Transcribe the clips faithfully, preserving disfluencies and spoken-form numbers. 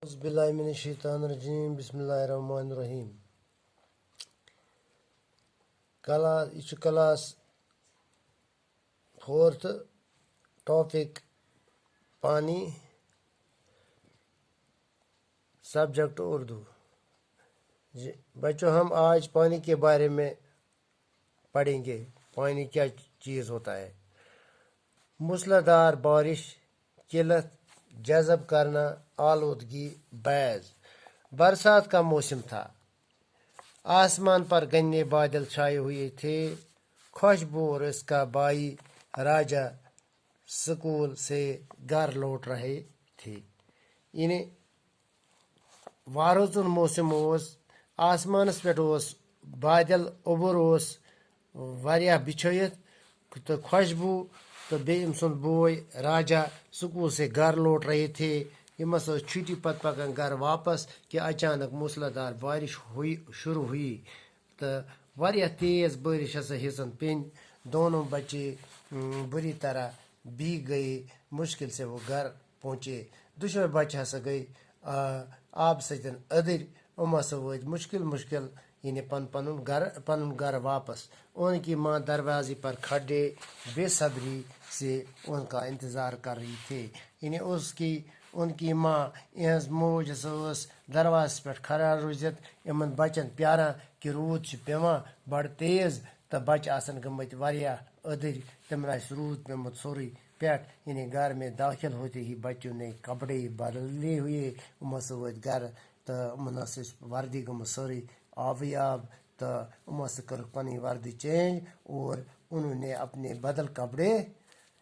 اعوذ باللہ من الشیطان الرجیم، بسم اللہ الرحمن الرحیم۔ کلاس، یہِ چھُ کلاس فورتھ، ٹاپک پانی، سبجیکٹ اردو۔ جی بچوں، ہم آج پانی کے بارے میں پڑھیں گے، پانی کیا چیز ہوتا ہے۔ موسلادھار بارش، قلت، جذب کرنا، آلودگی، بیض۔ برسات کا موسم تھا۔ آسمان پر گھنے بادل چھائے ہوئے تھے۔ خوشبو اور اس کا بھائی راجہ سکول سے گھر لوٹ رہے تھے۔ یعنی وارٕ ژُن موسم اوس، آسمانس پٮ۪ٹھ اوس بادل، اوٚبُر اوس واریاہ بِچھٲیِتھ تہٕ خوشبو، تہٕ بیٚیہِ أمۍ سُنٛد بوے راجا سکول سے گھر لوٹ رہے تھے۔ یِم ہسا ٲسۍ چھُٹی پتہٕ پکان گھر واپس کہ اچانک موسلادھار بارش ہوئی، شروع ہوئی، تہٕ واریاہ تیز بارش ہسا ہیٚژن پیٚنۍ۔ دونوں بچے، اۭں، بری طرح بھیگ گئے، مشکل سے وہ گھر پہنچے۔ دُشوے بچہٕ ہسا گٔے، آ، آبہٕ سۭتۍ أدٕرۍ۔ یِم ہسا وٲتۍ مشکل مشکل، یعنی پن پنُن گھر، پنُن گھر واپس۔ ان کی ماں دروازے پر کھڑے بے صبری سے ان کا انتظار کر رہی تھی۔ یعنی اس کی، ان کی ماں، یِہٕنٛز موج ہسا ٲس دروازس پٮ۪ٹھ کھڑا روٗزِتھ یِمن بچن پیاران کہ روٗد چھُ پٮ۪وان بڑٕ تیز، تہٕ بچہٕ آسن گٔمٕتۍ واریاہ أدٕرۍ، تِمن آسہِ روٗد پیوٚمُت سورُے پٮ۪ٹھ۔ یعنی گھر میں داخل ہوتے ہی بچوں نے کپڑے بدلے ہوئے، یِم ہسا وٲتۍ گھرٕ تہٕ یِمن ہسا ٲسۍ وردی گٔمٕژ سٲرٕے آبٕے آب، تہٕ یِمو ہسا کٔرٕکھ پنٕنۍ وردی چینج اور انہوں نے اپنے بدل کپڑے،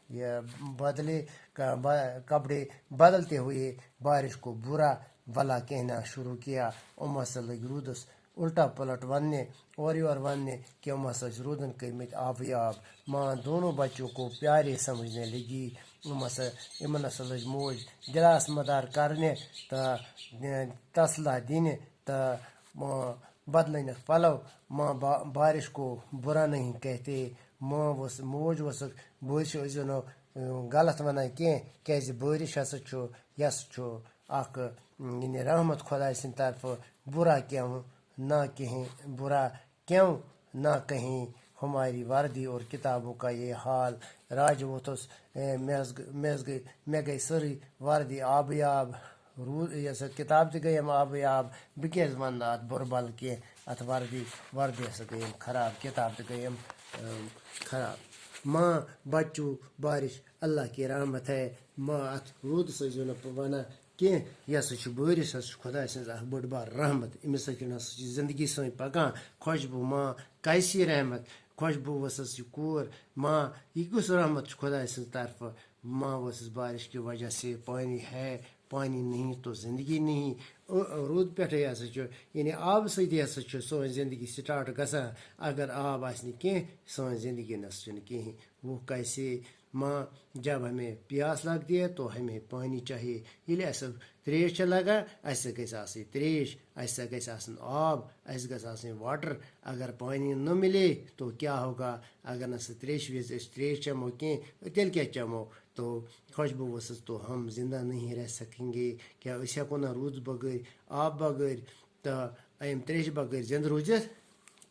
یہ بدلے، ک-، ب-، کپڑے بدلتے ہوئے بارش کو برا بھلا کہنا شروع کیا۔ یِم ہسا لٔگۍ روٗدس الٹا پلٹ وننہِ، اورٕ یورٕ وننہِ کہ یِم ہسا چھِ روٗدن کٔرمٕتۍ آبٕے آب۔ ماں دونوں بچوں کو پیارے سمجھنے لگی۔ یِم ہسا، یِمن ہسا لٔج موج دِلاس مدار کرنہِ تہٕ، اے، تسلا دِنہِ تہٕ، اے، بدلٲنکھ پلو۔ ماں با-، بارش کو برا نہیں کہتے۔ ماں ؤژھ، موج ؤژھٕکھ، بارش ٲسۍزیو نہٕ، اے، غلط ونان کینٛہہ، کیازِ بارش ہسا چھُ، یہِ ہسا چھُ اکھ، یعنی رحمت خداے سٕنٛدِ طرفہٕ۔ برا کیوں نہ کہیں، برا کیوں نہ کہیں، ہماری وردی اور کتابوں کا یہ حال۔ راج ووتھُس، اے، مےٚ حظ گٔ-، مےٚ حظ گٔے، مےٚ گٔے سٲرٕے وردی آبٕے آب۔ روٗد، یہِ ہسا کِتاب تہِ گٔیم آبٕے آب۔ بہٕ کیازِ وَنہٕ نہٕ اَتھ بُرٕ بَل کینٛہہ؟ اَتھ وردی، وردی ہسا گٔیم خراب، کِتاب تہِ گٔیم، اۭں، خراب۔ ماں بچو، بارش اللہ کی رحمت ہے۔ ماں، اَتھ روٗدَس ٲسۍزیو نہٕ وَنان کینٛہہ، یہِ ہسا چھُ بٲرِش، ہسا چھُ خۄداے سٕنٛز اَکھ بٔڑ بار رحمت۔ أمِس سۭتۍ ہسا چھِ زندگی سٲنۍ پَکان۔ خوشبو ماں، کیسی رحمت، خوشبو ؤژھٕس یہِ کوٗر۔ ماں، یہِ کُس رحمت چھُ خۄداے سٕنٛزِ طرفہٕ؟ ماں ؤژھٕس بارش کی وجہ سے، پانی ہے، پانی نہیں تو زندگی نہیں۔ او-، روٗد پٮ۪ٹھَے ہسا چھُ، یعنی آبہٕ سۭتی ہسا چھُ سٲنۍ زندگی سٹارٹ گژھان۔ اگر آب آسہِ نہٕ کینٛہہ، سٲنۍ زندگی نہ سا چھُنہٕ کِہیٖنۍ۔ وہ کیسے؟ ماں، جب ہمیں پیاس لگتی ہے تو ہمیں پانی چاہیے۔ ییٚلہِ اَسہِ ترٛیش چھےٚ لگان، اَسہِ گژھِ آسٕنۍ ترٛیش، اَسہِ گژھِ آسُن آب، اَسہِ گژھِ آسٕنۍ واٹر۔ اگر پانی نہ ملے تو کیا ہوگا؟ اگر نہ سا ترٛیشہِ وِزِ أسۍ ترٛیش چٮ۪مو کینٛہہ، تیٚلہِ کیٛاہ چٮ۪مو؟ تو خوشبو ؤژھٕس، تو ہم زندہ نہیں رہ سکیں گے۔ کیٛاہ أسۍ ہٮ۪کو نہ روٗدٕ بغٲرۍ، آب بغٲرۍ تہٕ اَمہِ ترٛیشہِ بغٲرۍ زِندٕ روٗزِتھ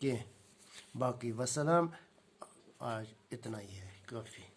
کینٛہہ؟ باقٕے وسلام، آج اتنا ہی ہے کافی۔